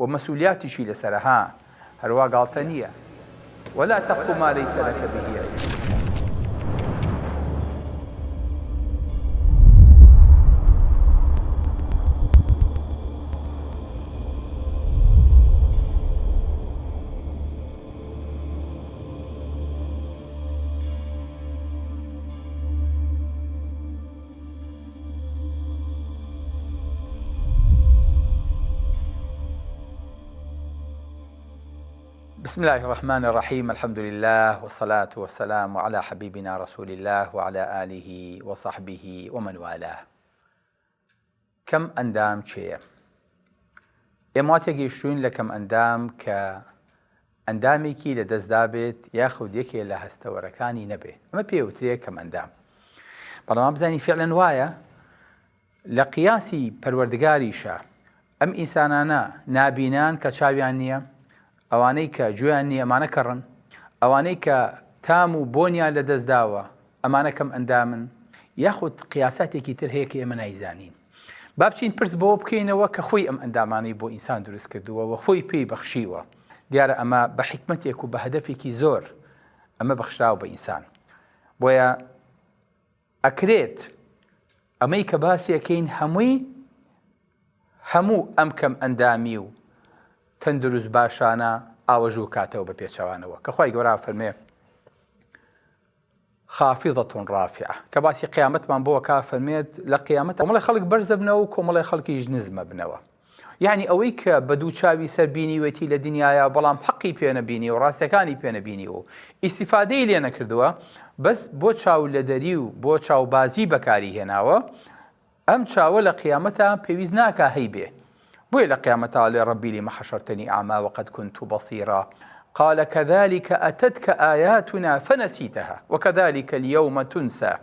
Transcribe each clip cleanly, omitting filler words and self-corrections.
و مەسولیاتیشی لەسەرە ها هەروا گاڵتە نییە ولا تقف ما ليس لك به علم. بسم الله الرحمن الرحيم الحمد لله والصلاة والسلام على حبيبنا رسول الله وعلى آله وصحبه ومن والاه کەم ئەندام کێیە؟ ئێمە وا تێگەیشتووین لە کەم ئەندام کە ئەندامێکی لە دەستدا بێت یاخود یەکێ لە هەستەوەرەکانی نەبێ ئەمە پێوترێ کەم ئەندام بەڵام بزانین فعلەن وایە لە قیاسی پەروەردگاریشە ئەم ئینسانانە نابینان کە چاویان نییە ئەوانەی کە گوێیان نییە ئەمانە کەڕن، ئەوانەی کە تام و بۆنیان لە دەست داوە ئەمانە کەم ئەندامن، یاخود قیاساتێکی تر هەیە کە ئێمە نایزانین. با بچین پرس بەوە بکەینەوە کە خۆی ئەم ئەندامانەی بۆ ئینسان دروست کردووە و خۆی پێی بەخشیوە. دیارە ئەمە بە حیکمەتێک و بە هەدەفێکی زۆر ئەمە بەخشراوە بە ئینسان. بۆیە ئەکرێت ئەمەی کە باسی ئەکەین هەمووی هەموو ئەم کەم ئەندامی و تەندروست باشانە ئاوەژوو کاتەوە بە پێچەوانەوە کە خوای گەورە فەرمێ خافضة رافعة کە باسی قیامەتمان بۆ کا فەرمێت لە قیامەت کۆمەڵی خەڵک بەرزەبنەوە و کۆمەڵی خەڵکیش نزمەبنەوە یەعنی ئەوەی کە بە دوو چاوی سەر بینیوێتی لە دنیایا بەڵام حەقی پێ نەبینیوە و ڕاستیەکانی پێ نەبینیوە و ئیستیفادەی لێ نەکردووە بەس بۆ چاو لەدەری و بۆ چاوبازی بەکاری هێناوە ئەم چاوە لە قیامەتا پێویست ناکا هەیبێ بۆیە لە قیامەتا ئەڵێ ربی لم حشرتنی اعمی وقد كنت بصیرا قال كذلك اتتک آیاتنا فنسیتها وكذلك اليوم تنسى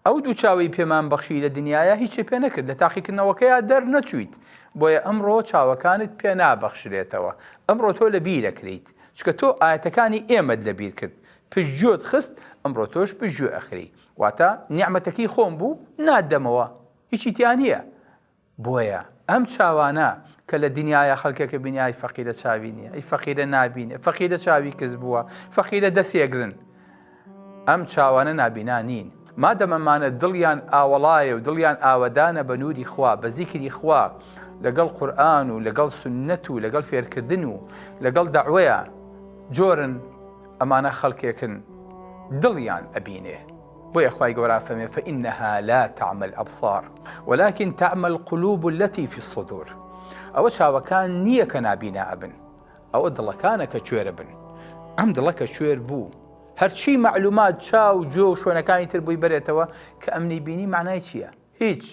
ئەو دوو چاوەی پێمان بەخشی لە دنیایا هیچت پێ نەکرد لە تاقیکردنەوەکەیا دەرنەچوویت بۆیە ئەمڕۆ چاوەکانت پێ نابەخشرێتەوە ئەمڕۆ تۆ لە بیرەکرێیت چونکە تۆ ئایەتەکانی ئێمەت لە بیر کرد پشتگوێت خست ئەمڕۆ تۆش پشتگوێ ئەخرێی واتە نیعمەتەکەی خۆم بوو ناتدەمەوە هیچی تیا نییە بۆیە ئەم چاوانە کە لە دنیایا خەڵکێکە بینی ئای فەقیرە چاوی نییە ئەی فەقیرە نابینێ فەقیرە چاوی کز بووە فەقیرە دەسێگرن ئەم چاوانە نابینا نین مادەم ئەمانە دڵیان ئاوەڵایە و دڵیان ئاوەدانە بە نوری خوا بە زیکری خوا لەگەڵ قورئان و لەگەڵ سوننەت و لەگەڵ فێرکردن و لەگەڵ دەعوەیە جۆرن ئەمانە خەڵکێکن دڵیان ئەبینێ بۆیە خوای گەورە فەرمێ فإنها لا تعمى الأبصار ولكن تعمى القلوب التي في الصدور ئەوە چاوەکان نییە کە نابینا ئەبن ئەوە دڵەکانە کە کوێرە بن ئەم دڵە کە کوێر بوو هەرچی معلومات چاو گوێ و شوێنەکانی تر بۆی بەرێتەوە کە ئەمنی بینی معنای چییە هیچ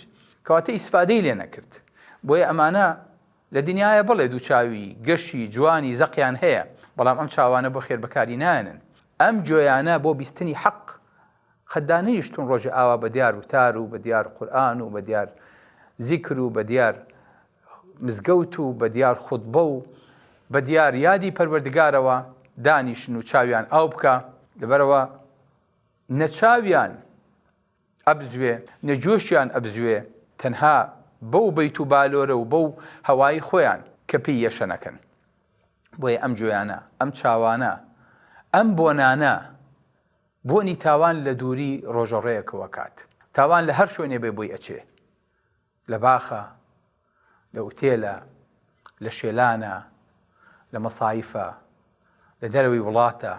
کەواتە ئیسفادەی لێ نەکرد بۆیە ئەمانە لە دنیایە بەڵێ دووچاوی گەشی جوانی زەقیان هەیە بەڵام ئەم چاوانە بۆ خێر بەکاری نایەنن ئەم گوێیانە بۆ بیستنی حەق قەت دانەنیشتوون ڕۆژێ ئاوا بە دیار وتار و بە دیار قورئان و بە دیار زیکر و بە دیار مزگەوت و بە دیار خوتبە و بە دیار یادی پەروەردگارەوە دانیشن و چاویان ئاو بکا لەبەرئەوە نە چاویان ئەبزوێ نە گوێشیان ئەبزوێ تەنها بەو بەیت و بالۆرە و بەو هەوای خۆیان کە پێی یەشە نەکەن بۆیە ئەم گوێیانە ئەم چاوانە ئەم بۆنانە بۆنی تاوان لە دووری ڕۆژەڕێیەکەوە کات تاوان لە هەر شوێنێ بێ بۆی ئەچێ لە باخە لە ئوتێلە لە شێلانە لە مەسایفە لە دەرەوەی وڵاتە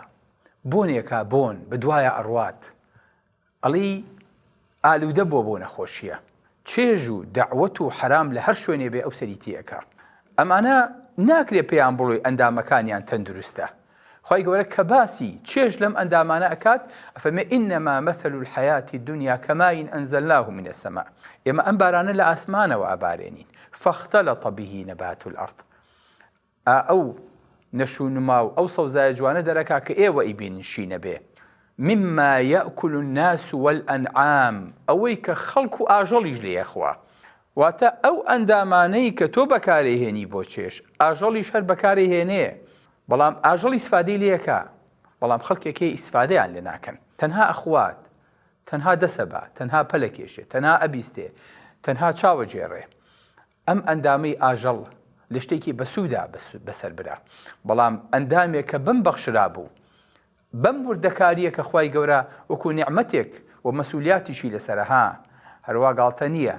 بۆنێکا بۆن بە دوایە ئەڕوات ئەڵێی ئالوودە بووە بەو نەخۆشییە. چێژ و دەعوەت و حەرام لە هەر شوێنێ بێ ئەو سەری تێ ئەکا. ئەمانە ناکرێ پێیان بڵێی ئەندامەکانیان تەندروستە. خوای گەورە کە باسی چێژ لەم ئەندامانە ئەکات ئەفەرمێ انما مثل الحیاة الدنیا کماء انزلناه من السماء ئێمە ئەم بارانە لە ئاسمانەوە ئەبارێنین فاختلط به نبات الارض ئا ئەو نەش و نما و ئەو سەوزایە جوانە دەرەکا کە ئێوە ئەیبینن شینە بێ، مما یاکل الناس والانعام، ئەوەی کە خەڵک و ئاژەڵیش لێی ئەخوا. واتە ئەو ئەندامانەی کە تۆ بەکارێهێنی بۆ چێژ، ئاژەڵیش هەر بەکارێهێنێ، بەڵام ئاژەڵ ئیسفادەی لێ ئەکا، بەڵام خەڵکێک هەیە ئیسفادەیان لێ ناکەن، تەنها ئەخوات، تەنها دەسەبا، تەنها پەلەکێشێ، تەنها ئەبیستێ، تەنها چاوەگێڕێ. ئەم ئەندامەی ئاژەڵ لە شتێکی بەسوودا بەسەر برا. بەڵام ئەندامێک کە بەم بەخشرابوو، بەم وردەکارییە کە خوای گەورە وەکو نیعمەتێک و مەسولیاتیشی لەسەرە ها، هەروا گاڵتە نییە،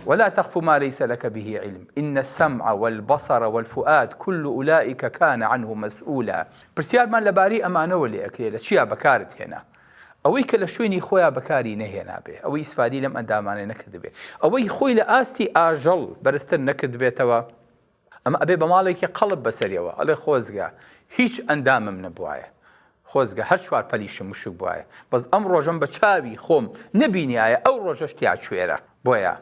ولا تقف ما ليس لك به علم ان السمع والبصر والفؤاد كل اولئک کان عنه مسئولا پرسیارمان لەبارەی ئەمانەوە لێ ئەکرێ لە چیا بەکارت هێنا ئەوەی کە لە شوێنی خۆیا بەکاری نەهێنابێ ئەوەی ئیسفادی لەم ئەندامانە نەکردبێ ئەوەی خۆی لە ئاستی ئاژەڵ بەرزتر نەکردبێتەوە ئەمە ئەبێ بە ماڵێکی قەڵب بەسەریەوە ئەڵێ خۆزگە هیچ ئەندامم نەبوایە خۆزگە هەر چوار پەلیشم وشک بوایە بەس ئەم ڕۆژەم بە چاوی خۆم نەبینیایە ئەو ڕۆژەش تیا کوێرە بۆیە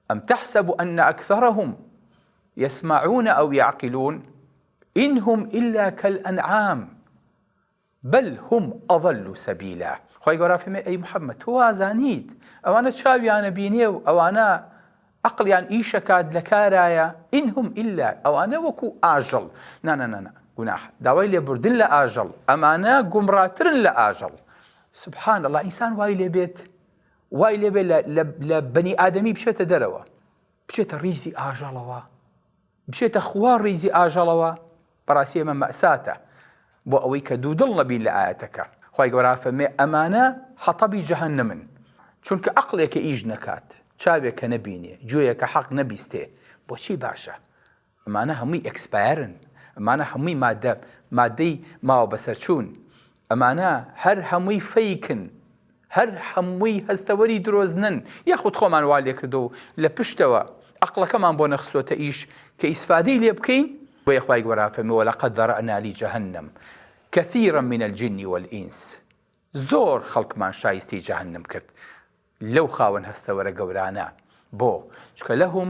ئەم تحسب أن أكثرهم يسمعون أو يعقلون إن هم إلا كالأنعام بل هم اضل سبیلا خوای گەورە فەرمی ئەی محمد تۆ وازانیت ئەوانە چاویانە بینێ و ئەوانە عەقڵیان ئیشەکات لە کارایە ان هم الا ئەوانە وەکو ئاژەڵ نا نا نا نا گوناح داوای لێبوردن لە ئاژەڵ ئەمانە گومڕاترن لە ئاژەڵ سبحان الله ئینسان وای لێ بێت وای لێ بێت لە بەنی ئادەمی بچێتە دەرەوە بچێتە ڕیزی ئاژەڵەوە بچێتە خوا ڕیزی ئاژەڵەوە بەڕاستی ئەمە مەئساتە بۆ ئەوەی کە دوودڵ نەبین لە ئایەتەکە خوای گەورە ئەفەرمێ ئەمانە حەتەبی جەهەنەمن چونکە عەقڵێکە ئیش نەکات چاوێک کە نەبینێ گوێیەکە حەق نەبیستێ بۆچی باشە ئەمانە هەمووی expire ن ئەمانە هەمووی مادە مادەی ماوە بەسەرچوون ئەمانە هەر هەمووی fake ن هەر هەمووی هەستەوەری درۆزنن یاخود خۆمان وا لێکردوە و لە پشتەوە ئەقڵەکەمان بۆ نەخستۆتە ئیش کە ئیسفادەی لێ بکەین، بۆیە خوای گەورە فەرمی ولقد ذرأنا لجهنم کثیرا من الجن والانس زۆر خەڵکمان شایستەی جەهەنم کرد لەو خاوەن هەستەوەرە گەورانە بۆ؟ چونکە لهم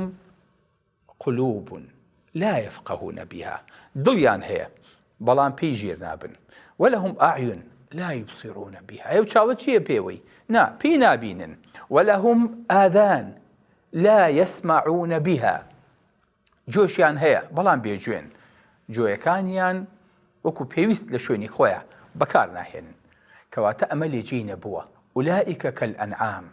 قلوب لا یفقهون بها دڵیان هەیە بەڵام پێی ژیر نابن ولهم اعین لا یبصرون بها ئەو چاوە چییە پێوەی نا پێی نابینن ولهم آذان لا یسمعون بها جۆشیان هەیە بەڵام بێگوێن جۆیەکانیان وەکو پێویست لە شوێنی خۆیان بەکار ناهێنن کەواتە ئەمە لێجێی نەبووە اولئک کالانعام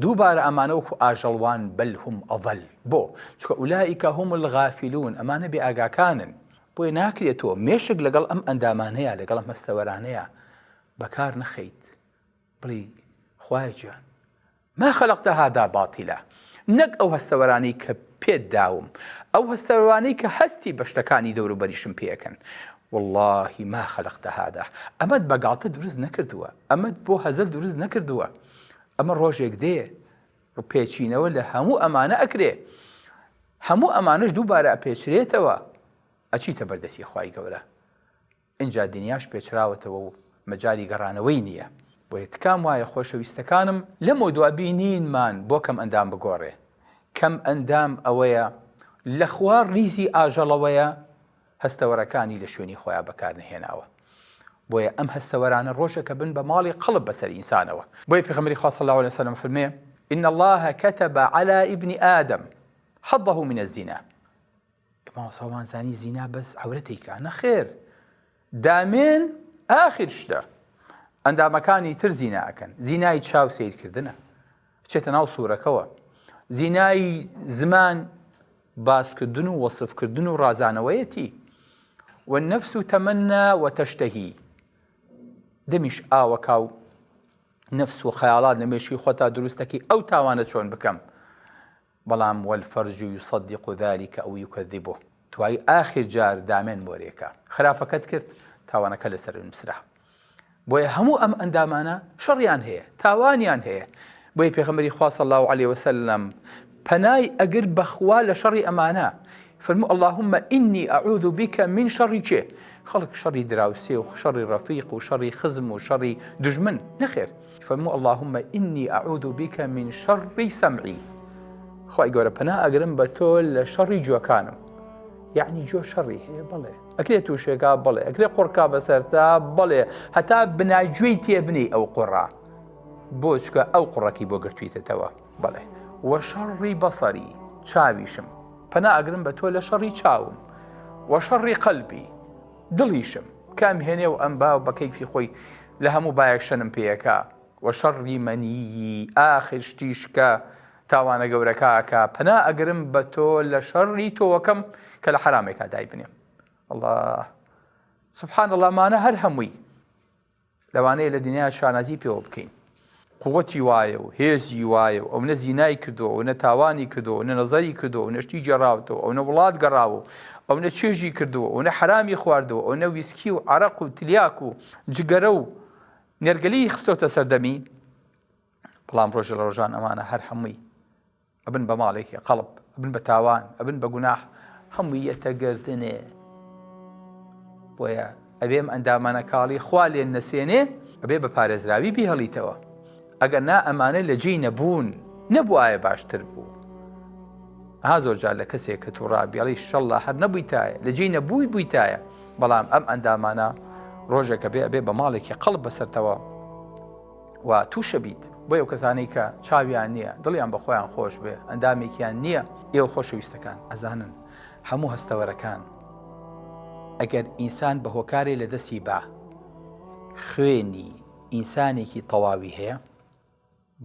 دووبارە ئەمانە وەکو ئاژەڵ وان بل هم اضل بۆ؟ چونکە اولئک هم الغافلون ئەمانە بێ ئاگاکانن بۆیە ناکرێت تۆ مێشک لەگەڵ ئەم ئەندامانەیە لەگەڵ ئەم هەستەوەرانەیە بەکار نەخەیت بڵێی خوایە گیان ما خلقت هذا باطلا نەک ئەو هەستەوەرانەی کە پێت داوم ئەو هەستەوەرانەی کە هەستی بە شتەکانی دەوروبەریشم پێەکەن واللهی ما خلقت هذا ئەمەت بە گاڵتە دروست نەکردووە ئەمەت بۆ هەزەل دروست نەکردووە ئەمە ڕۆژێک دێ پێچینەوە لە هەموو ئەمانە ئەکرێ هەموو ئەمانەش دووبارە ئەپێچرێتەوە ئەچیتە بەردەسی خوای گەورە ئینجا دنیاش پێچراوەتەوە و مەجالی گەڕانەوەی نییە بۆیە تکام وایە خۆشەویستەکانم لەمەو دوا بینینمان بۆ کەم ئەندام بگۆڕێ کەم ئەندام ئەوەیە لە خوار ڕیزی ئاژەڵەوەیە هەستەوەرەکانی لە شوێنی خۆیان بەکار نەهێناوە بۆیە ئەم هەستەوەرانە ڕۆژێکە بن بە ماڵی قەڵب بەسەر ئینسانەوە بۆیە پێغەمبەری خوا صلی الله علیه وسلم فەرمێ إن الله كتب على ابن آدم حظه من الزنا مامۆستا وان زانی زینا بەس عەورەتێکە نەخێر دامێن ئاخر شتە ئەندامەکانی تر زینا ئەکەن زینای چاو سیرکردنە بچێتە ناو سوورەکەوە زینای زمان باسکردن و وەسفکردن و ڕازانەوەیەتی والنفس تمنى وتشتهي دەمیش ئاوەکا و نفس و خەیاڵات لە مێشکی خۆتا دروستەکەی ئەو تاوانە چۆن بکەم بەڵام والفرج يصدق ذلك او يكذبه دوای ئاخر جار دامێن مۆرێکە خراپەکەت کرد تاوانەکە لەسەر نووسرا بۆیە هەموو ئەم ئەندامانە شەڕیان هەیە تاوانیان هەیە بۆیە پێغەمبەری خوا صلی الله علیه وسلم پەنای ئەگر بەخوا لە شەڕی ئەمانە فەرموو اللهم إني أعوذ بك من شر کێ خەڵک شەڕی دراوسێ و شەڕی ڕەفیق و شەڕی خزم و شەڕی دژمن نەخێر فەرموو اللهم إني أعوذ بك من شر سمعي خوای گەورە پەنا ئەگرم بە تۆ لە شەڕی گوێکانم یعنی گوێ شەڕی هەیە بەڵێ ئەکرێ تووشێکا بەڵێ ئەکرێ قڕکا بەسەرتا بەڵێ هەتا بناگوێی تێبنی ئەو قڕا بۆ چکە ئەو قڕەکی بۆ گرتویتەتەوە بەڵێ وە شەڕی بەسەری چاویشم پەنا ئەگرم بە تۆ لە شەڕی چاوم وە شەڕی قەلبی دڵیشم کام هێنێ و ئەم باو بە کەیفی خۆی لە هەموو بایەک شەنم پێیەکا وە شەڕی مەنیی ئاخر شتیش کە. تاوانە گەورەکە ئەکا، پەنا ئەگرم بە تۆ لە شەڕی تۆوەکەم کە لە حەرامێکا دایبنێم. اللە سبحان اللە ئەمانە هەر هەمووی لەوانەیە لە دنیا شانازی پێوە بکەین. قوتی وایە و هێزی وایە و ئەونە زینای کردووە ئەونە تاوانی کردووە ئەونە نەزەری کردووە ئەونە شتی گێڕاوەتەوە ئەونە وڵات گەڕاوە و ئەونە چێژی کردووە ئەونە حەرامی خواردووە ئەونە ویسکی و عەرەق و تلیاک و جگەرە و نێرگەلی خستۆتە سەردەمی بەڵام ڕۆژە لە ڕۆژان ئەمانە هەر هەمووی ئەبن بە ماڵێکی قەڵب، ئەبن بە تاوان، ئەبن بە گوناح، هەمووی یەتە گردنێ. بۆیە ئەبێ ئەم ئەندامانە کاڵی خوا لێن نەسێنێ، ئەبێ بە پارێزراوی بیهێڵیتەوە. ئەگەر نا ئەمانە لە جێی نەبوون، نەبوایە باشتر بوو. ئەها زۆر جار لە کەسێک کە تووڕا بێڵی شەڵڵا هەر نەبوویتایە، لە جێی نەبووی بوویتایە. بەڵام ئەم ئەندامانە ڕۆژێکە بێ ئەبێ بە ماڵێکی قەڵب بەسەرتەوە. و تووشە بیت بۆیە ئەو کەسانەی کە چاویان نییە دڵیان بە خۆیان خۆش بێ ئەندامێکیان نییە ئێوە خۆشەویستەکان ئەزانن هەموو هەستەوەرەکان ئەگەر ئینسان بە هۆکارێ لە دەستی با خوێنی ئینسانێکی تەواوی هەیە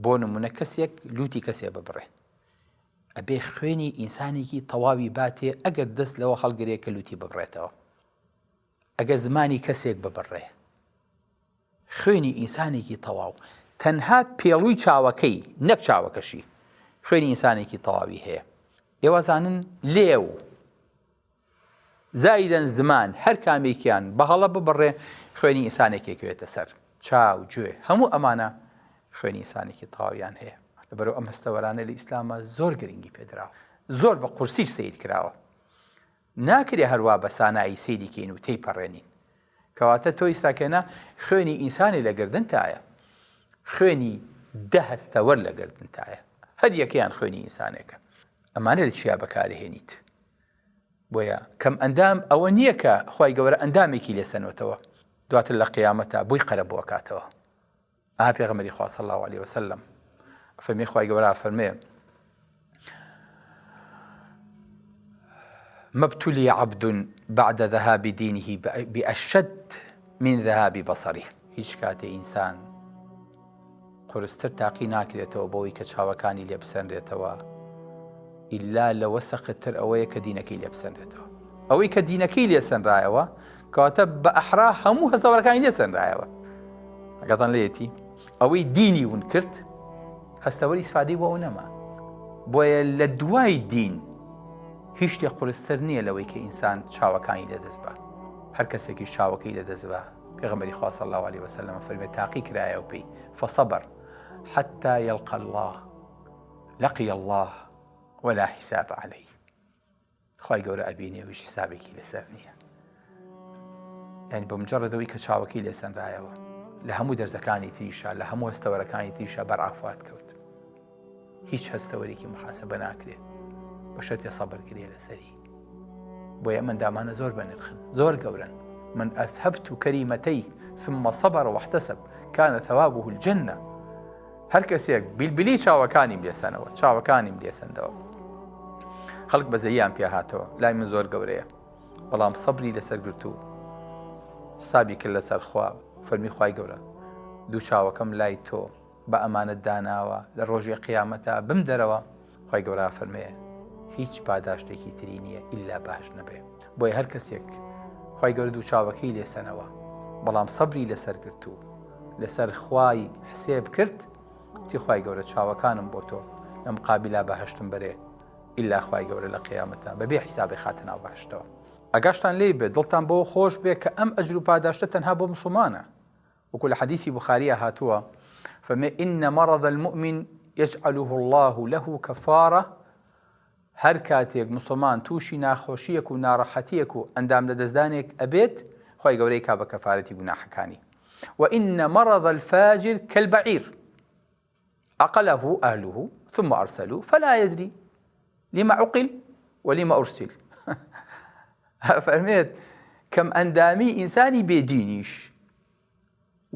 بۆ نمونە کەسێک لوتی کەسێ ببڕێ ئەبێ خوێنی ئینسانێکی تەواوی باتێ ئەگەر دەست لەوە هەڵگرێ کە لوتی ببڕێتەوە ئەگەر زمانی کەسێک ببڕێ خوێنی ئینسانێکی تەواو تەنها پێڵوی چاوەکەی نەک چاوەکەشی خوێنی ئینسانێکی تەواوی هەیە ئێوە زانن لێو زایدەن زمان هەر کامێکیان بە هەڵە ببڕێ خوێنی ئینسانێکێک کوێتە سەر چاو گوێ هەموو ئەمانە خوێنی ئینسانێکی تەواویان هەیە لەبەرو ئەم هەستەوەرانە لە ئیسلامە زۆر گرنگی پێدراوە زۆر بە قورسیش سیر کراوە ناکرێ هەروا بە سانایی سەیری کەین و تێی پەڕێنین. کەواتە تۆ ئیستاکێنە خوێنی ئینسانی لە گەردنتایە. خوێنی دە هەستەوەر لە گەردنتایە. هەر یەکەیان خوێنی ئینسانێکە. ئەمانە لە چیا بەکارهێنیت؟ بۆیە کەم ئەندام ئەوە نییە کە خوای گەورە ئەندامێکی لێ سەنۆتەوە دواتر لە قیامەتا بۆی قەرەبوو ئەکاتەوە. ئا پێغەمبەری خوا صلی اللە علیە وسلم فەرمی خوای گەورە فەرمێ ما ابتلي عبد بعد ذهاب دينه بأشد من ذهاب بصره هیچ کاتێ ئینسان قورستر تاقی ناکرێتەوە بەوەی کە چاوەکانی لێ بسەنرێتەوە ئیلا لەوە سەختتر ئەوەیە کە دینەکەی لێ بسەنرێتەوە ئەوەی کە دینەکەی لێ سەنرایەوە کەواتە بە ئەحرا هەموو هەستەوەرەکانی لێ سەنرایەوە ئەگەتان لێتی ئەوەی دینی ون کرد هەستەوەری سفادەی بۆ ئەو نەما بۆیە لە دوای دین هیچ شتێک قورستر نییە لەوەی کە ئینسان چاوەکانی لەدەست بە هەر کەسێکی چاوەکەی لەدەست بە پێغەمبەری خوا صلی الله علیه وسلم فەرمێ تاقی کرایەوە پێی فصبر حتى يلقى الله لقي الله ولا حساب عليه خوای گەورە ئەبینێ و هیچ حسابێکی لەسەر نییە یعنی بە مجرد ئەوەی کە چاوەکەی لێسەنرایەوە لە هەموو دەرزەکانی تریشا لە هەموو هەستەوەرەکانی تریشا بەر عافات کەوت هیچ هەستەوەرێکی محاسبە ناکرێ بە شەرتێ سەبرگرێ لەسەری بۆیە مندامانە زۆر بەنرخن زۆر گەورن من أذهبت كريمتي ثم صبر واحتسب كان ثوابه الجنة هەر کەسێک بیلبلی چاوەکانیم لێسەنەوە چاوەکانیم لێسەندەوە خەڵک بەزەیان پێ هاتەوە لای من زۆر گەورەیە بەڵام سەبری لەسەر گرت و حسابی کرد لەسەر خوا فەرمی خوای گەورە دوو چاوەکەم لای تۆ بە ئەمانەت داناوە لە ڕۆژی قیامەتە بم دەرەوە خوای گەورە فەرمێ هیچ پاداشتێکی تری نییە ئللا باش نەبێ بۆیە هەر کەسێک خوای گەورە دوو چاوەکەی لێسەنەوە بەڵام سەبری لەسەر گرت و لەسەر خوای حسێب کرد تی خوای گەورە چاوەکانم بۆ تۆ لە مقابلا بەهشتم بەرێ ئللا خوای گەورە لە قیامەتە بەبێ حیسابی خاتە ناو بەهشتەوە ئەگاشتان لێی بێت دڵتان بەوە خۆش بێ کە ئەم ئەجر و پاداشتە تەنها بۆ مسلمانە وەکو لە حەدیسی بوخاریا هاتووە فەرمێ إن مرض المؤمن يجعله الله له كفارة هەر کاتێک مسلمان تووشی ناخۆشیەک و ناڕەحەتیەک و ئەندام لەدەستدانێک ئەبێت خوای گەورەی کا بە کەفارەتی گوناحەکانی وإن مرض الفاجر كالبعير عقله أهله ثم أرسلوه فلا يدري لما عقل ولما أرسل فەرمێت کەم ئەندامی ئینسانی بێدینیش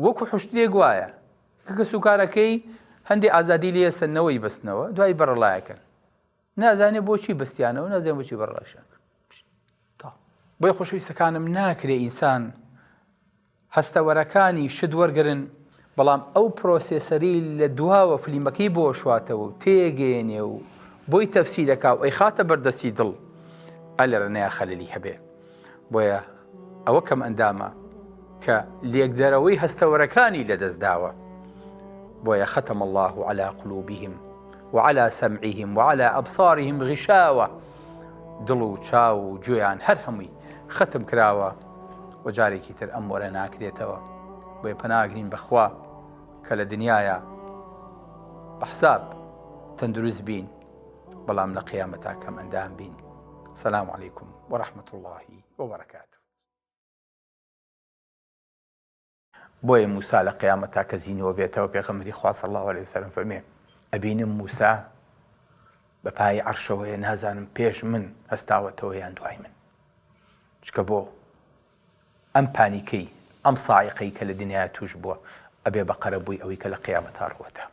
وەکو حشترێک وایە کە کەسوکارەکەی هەندێ ئازادی لێ سەندنەوەی بەستنەوە دوای بەڕەڵایەکەن نازانێ بۆچی بەستیانەوە نازانێ بۆچی بەڕەڵایشان بۆیە خۆشەویستەکانم ناکرێ ئینسان هەستەوەرەکانی شت وەرگرن. بەڵام ئەو processor ەی لە دواوە فلیمەکەی بۆ شواتەوە و تێگەیەنێ و بۆی تەفسیرەکا و ئەیخاتە بەردەستی دڵ ئەلەرە نەیا خەلەلی هەبێ بۆیە ئەوە کەم ئەندامە کە لێکدەرەوەی هەستەوەرەکانی لەدەست داوە بۆیە ختم الله على قلوبهم وعلى سمعهم وعلى أبصارهم غشاوة دڵ و چاو و گوێیان هەر هەمووی ختم کراوە و جارێکی تر ئەم وەرە ناکرێتەوە بۆیە پەناگرین بەخوا کە لە دنیاە بە حساب تەندروست بین بەڵام لە قیامەتا کەم ئەندام بین سلام علیکم ورحمة الله وبرکاته بۆیە موسا لە قیامەتا کە زینووە بێتەوە پێغەمبەری خوا صلی اللە علیه وسلم فەرمێ ئەبینم موسا بە پای عەرشەوەیە نازانم پێش من هەستاوەتەوە یان دوای من چکە بۆ ئەم پانیکەی ئەم ساعیقەی کە لە دنیا توش بووە ئەبێ بە قەرەبووی ئەوەی کە لە قیامەتا ڕووەدا.